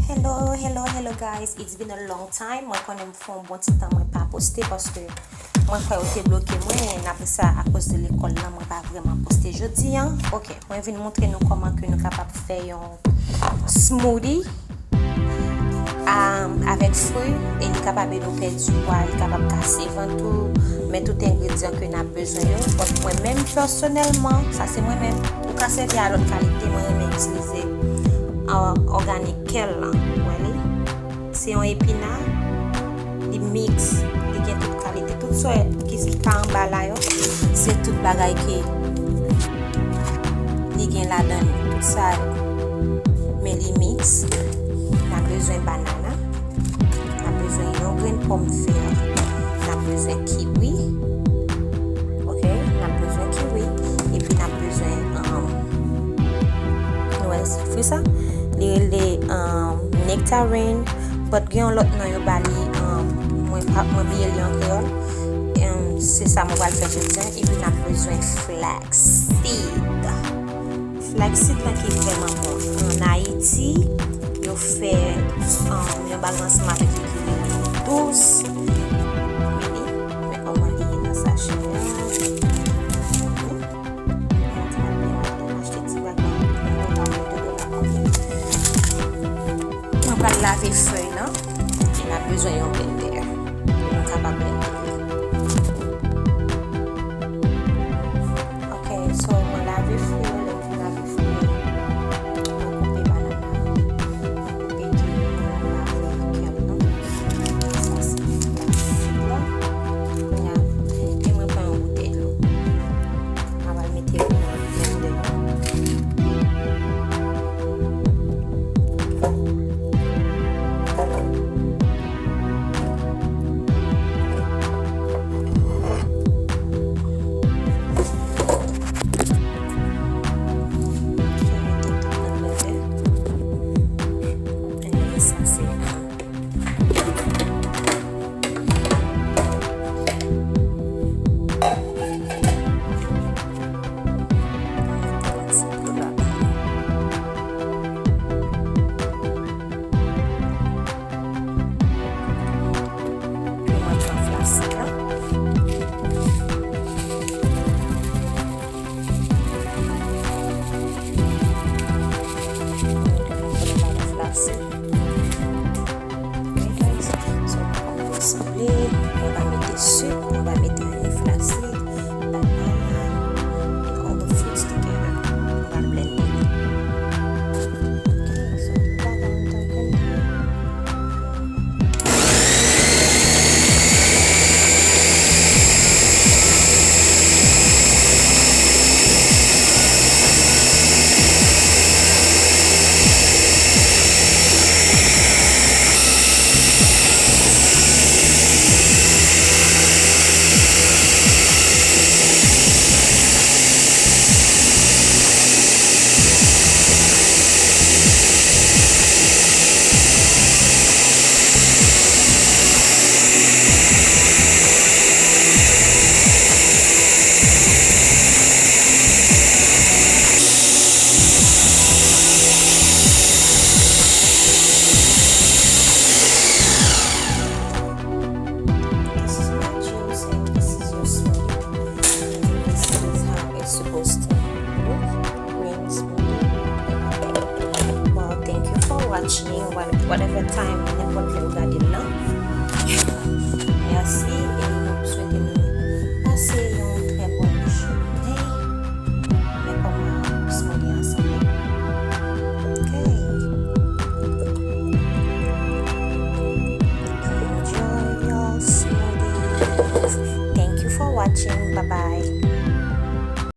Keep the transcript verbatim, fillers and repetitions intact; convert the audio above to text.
Hello, hello, hello guys, it's been a long time. Mwen konnen m fè yon bon ti tan mwen pa poste paske mwen kwè yo te bloke mwen, n apre sa akoz de lekòl lan mwen pa vrèman poste jodi an. Ok, mwen vin montre nou kòman ke nou kapab fè yon smoothie um, avèk fwi e li kapab ede w pèdi pwa, li kapab kase vant ou, men tout engredyan ke n ap bezwen yo. But mwen menm pèsonèlman, sa se mwen menm, ou ka sèvi a lòt kalite, mwen renmen itilize uh, organic kale lan, ou wè li? Se yon epina, li miks, li gen tout kalite, tout sa ki, ki ka anba la yo, se tout bagay ki li gen ladan li, tout sa yo. Men li miks, n ap bezwen banana, n ap bezwen yon grenn pòmdetè, n ap bezwen kiwi, ok, n ap bezwen kiwi, epi n ap bezwen, um, nou wè fwi sa, li rele um, nectarine, but gen yon lòt non yo ba li, um, mwen pa, mwen bliye li an kreyòl. Um, se sa mwen pral fè jodi an, epi n ap bezwen flax seed. Flax seed lan ki vrèman bon. Ann Ayiti, yo fè, um, yon bagay ansanm avèk li ki rele dous. Men li, men kòman li ye nan sachè a. Mwen achte ti bag nan, nan, nan, nan, nan, nan, nan, nan. Mwen pral lave fèy lan. E n ap bezwen yon blendè pou nou kapab blende li. Ok, so mwen lave fwi yo, lè m fin lave fwi yo, mwen koupe banana, mwen koupe kiwi, mwen lave kèl lan. Sa se la. Kounye a, e mwen pran yon boutèy dlo. Mwen pral mete yo nan blendè. Sa se Ok, guys. So, mwen kòmanse sanble. Mwen va mete sik, mwen va mete flax seed, banana, and all the fruits together. Mwen va blende li. Ok, so, tout bagay mwen t ap blende. This is my juice and this is your smoothie. And this is how it's supposed to look. Green smoothie. Well, thank you for watching. What-, whatever time, nenpòt lè ou gade l lan.